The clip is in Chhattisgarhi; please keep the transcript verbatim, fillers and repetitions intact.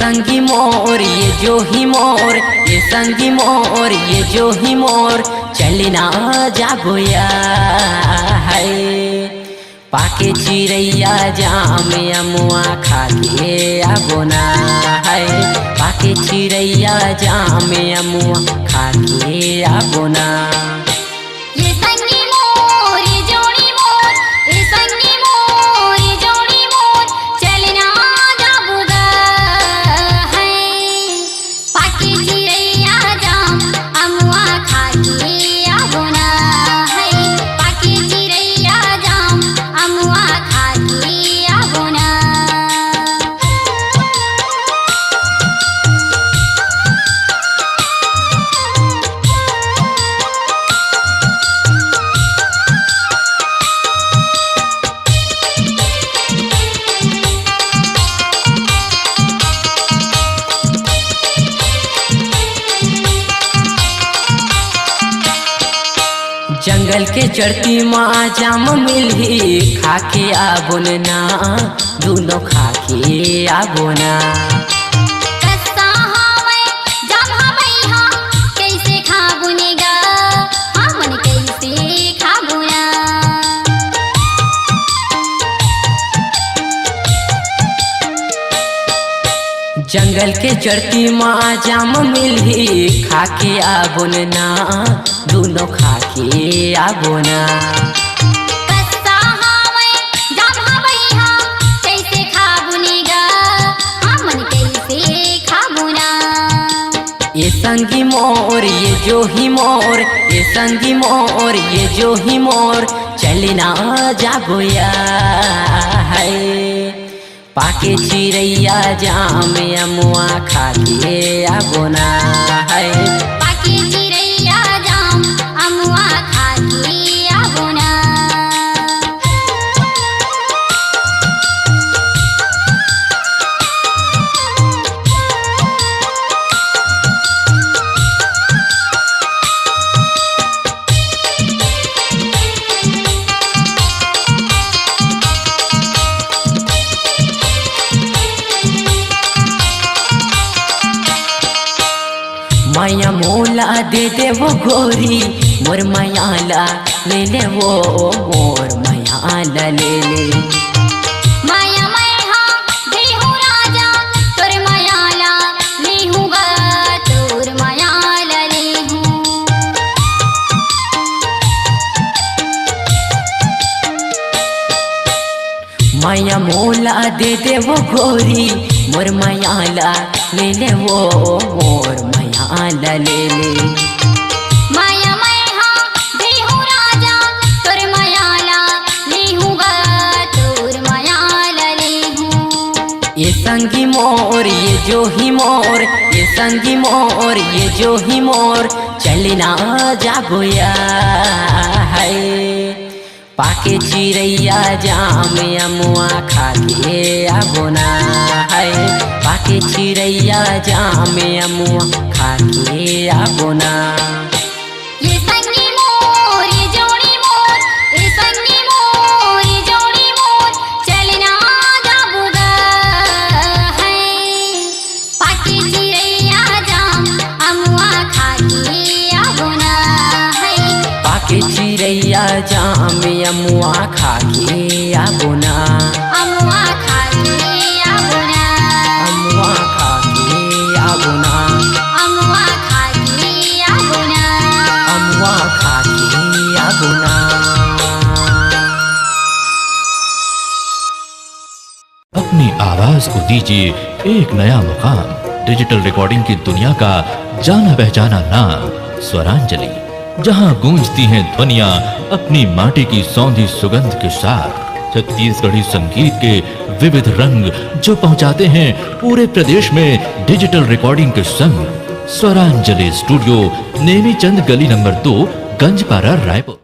संगी मोर, ये जो ही मोर, ये संगी मोर, ये जो ही मोर, चलना जाबो या है। पाके चिरैया जाम अमुआ खाके आबो ना है। पाके चिरैया जाम अमुआ खाके आबो ना। ये संगी मोर, ये जोड़ी मोर, ये संगी मोर, ये जोड़ी मोर, चलना जाबो गा है। पाके चिरैया जाम अमुआ खाके आबो ना है। पाके चिरैया जाम अमुआ खाके आबो ना। जंगल के चढ़ती मा जाम मिलही, खाके आबो ना, दूनों खाके आबो ना। कस्सा हवय, जाम हवय हा, कइसे खाबो ने गा, हमन कइसे खाबो ना। जंगल के चढ़ती मा जाम मिलही, खाके आबो ना, दूनों खाके आबो ना। कस्सा हवय, जाम हवय हा, कइसे खाबो ने गा, हमन कइसे खाबो ना। ये संगी मोर, ये जो ही मोर, ये संगी मोर, ये जो ही मोर, चलना जाबो या है। पाके चिरैया जाम अमुआ खाके आबो ना है। पाके चिरैया जाम अमुआ खाके आबो ना। मया मोला दे दे वो गोरी, मोर मया ला ले ले वो, मोर मया ला ले ले। मया मैं हा देहू राजा, तोर मया ला लेहू गा, तोर मया ला लेहू। मया मोला दे दे वो गोरी, मोर मया ला ले ले वो, मोर मया ला ले ले। मया मैं हा देहू राजा, तोर मया ला लेहू गा, तोर मया ला लेहू। ये संगी मोर, ये जो ही मोर, ये संगी मोर, ये जो ही मोर, चलना जाबो या है। पाके चिरैया जाम अमुआ खाके आबो ना है। पाके चिरैया जाम अमुआ खाके आबो ना। ये संगी मोर, ये जोड़ी मोर, ये संगी मोर, ये जोड़ी मोर, चलना जाबो गा है। पाके चिरैया जाम अमुआ खाके आबो ना है। पाके चिरैया जाम अमुआ खाके आबो ना। अमुआ खाके आबो ना। अमुआ खाके आबो ना। अमुआ खाके आबो ना। अमुआ खाके आबो ना। अपनी आवाज को दीजिए एक नया मुकाम। डिजिटल रिकॉर्डिंग की दुनिया का जाना पहचाना नाम स्वरांजलि, जहां गूंजती हैं ध्वनियां अपनी माटी की सौंधी सुगंध के साथ। छत्तीसगढ़ी संगीत के विविध रंग जो पहुंचाते हैं पूरे प्रदेश में डिजिटल रिकॉर्डिंग के संग। स्वरांजलि स्टूडियो, नेमीचंद गली नंबर दो, गंजपारा, रायपुर।